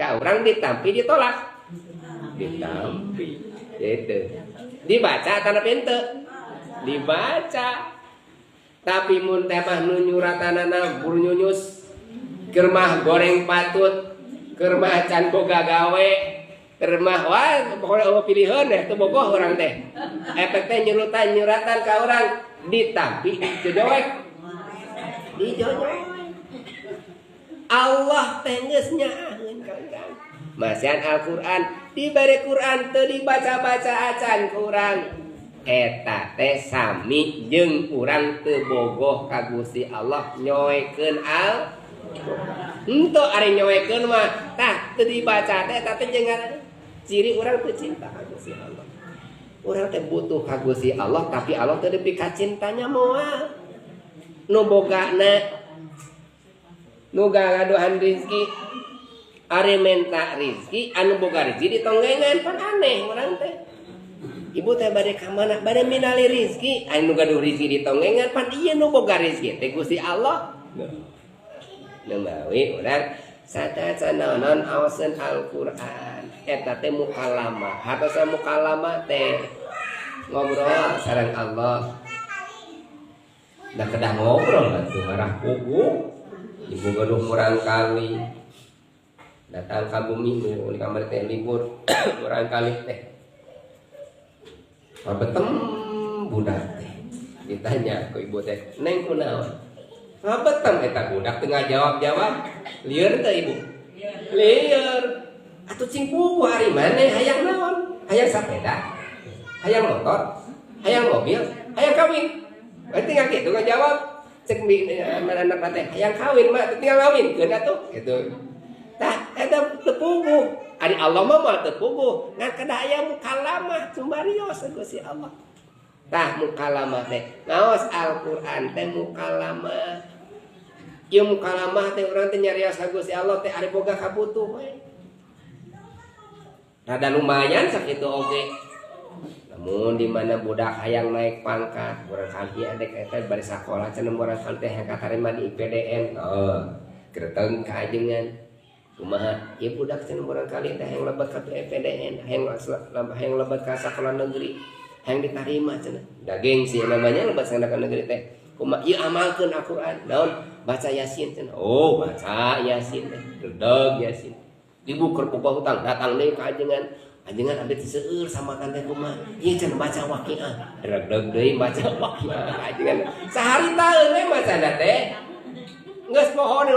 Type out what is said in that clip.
ka urang ditampi ditolak? Ditampi. Gitu. Dibaca tanda pintu? Dibaca. Tapi mun teh mah nu nyuratanana burnyunyus, keur mah goreng patut, keur mah can boga gawe, keur mah wah pokoknya eueuh pilihan teh teu bogoh urang teh. Efek teh nyurutan-nyuratan ka urang ditampi dijojoek. Dijojoek. Allah teh geus nyaaheun ka urang. Masihan Al-Qur'an, dibere Qur'an teu dibaca-baca acan ku urang. Eta teh sami jeung urang teu bogoh ka Gusti Allah nyoekeun al. Henteu ari nyoekeun mah tah teu dibaca teh eta teh jeung ciri urang teu cinta ka Gusti Allah. Urang teh butuh ka Gusti Allah tapi Allah teu dipikacintanya moal. Nu bogana nu gagaduhan rizki ari menta rizki anu boga rizki ditonggengan pan aneh urang teh. Ibu teh bade ka mana? Bade minali rizki. Anu gaduh rizki ditonggengan pan ieu nu boga rizki teh Gusti Allah. Nu mawi urang satacan naon awaseun Al-Qur'an. Eta teh mukalamah. Hartosa mukalamah teh ngobrol sareng Allah. Da kedah ngobrol atuh marah pugu. Ibu gaduh murang kali datang ka bumi nu di kamar teh libur murang kali teh. Pabetem budak teh ditanya ku ibu teh, "Neng kunaon?" Pabetem eta budak teu ngajawab-jawab. Lieur teh ibu? Lieur. Atuh cing puguh ari maneh hayang naon? Hayang sapeda? Hayang motor? Hayang mobil? Hayang kawin? Berarti tinggal kitu ngajawab. Cek anak teh hayang kawin mah tinggal ngawinkeun atuh gitu. Tah eta teu puguh. Ari Allah mah moal teu puguh, ngan kedah aya mukalamah cumarios Gusti Allah. Tah mukalamah teh ngaos Al-Qur'an teh mukalamah. Ieu mukalamah teh urang teh nyarios ka Gusti Allah teh ari boga kabutuh we. Rada lumayan sakitu oge. Namun di mana budak hayang naik pangkat, urang kali adek eta bari sakola cenah urang kali teh hayang katarima di IPDN. Oh, greteng ka ajengan. Kumaha? Ieu budak cenah urang kali teh hayang lebet ka IPDN, hayang lebet ka sakola negeri, hayang ditarima cenah. Da gengsi namanya lebet ka negeri teh. Kumaha? Ieu amalkeun Al-Qur'an. Naon? Baca Yasin cenah. Oh, baca Yasin teh. Dedeg Yasin. Ibu keur boga hutang datang deui ka ajengan. Ajengan abdi teh seueur sama teh kumaha? Ieu cenah baca Waqiah. Dedeg deui baca Waqiah ajengan. Sahari taeun we macana teh. Geus poho.